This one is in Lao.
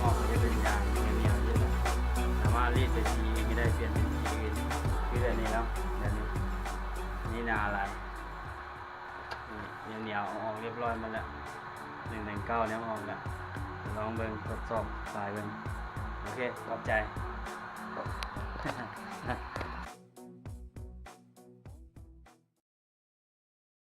ອອກ ມັນຈະເປັນຢາງໜຽວໆຢູ່ແລ້ວ ສາມາດລີດໃສ່ສີອື່ນກໍໄດ້ ປ່ຽນເປັນສີອື່ນ ຄືແບບນີ້ເນາະ ແບບນີ້ ນີ້ໜາຫຼາຍ ນີ້ໜຽວໆ ເອົາອອກຮຽບຮ້ອຍໝົດແລ້ວ ໜຶ່ງໜຶ່ງເກົ້າ ແນວອອກແລ້ວ ລອງເບິ່ງ ທົດສອບສາຍເບິ່ງ ໂອເຄ ຂອບໃຈ.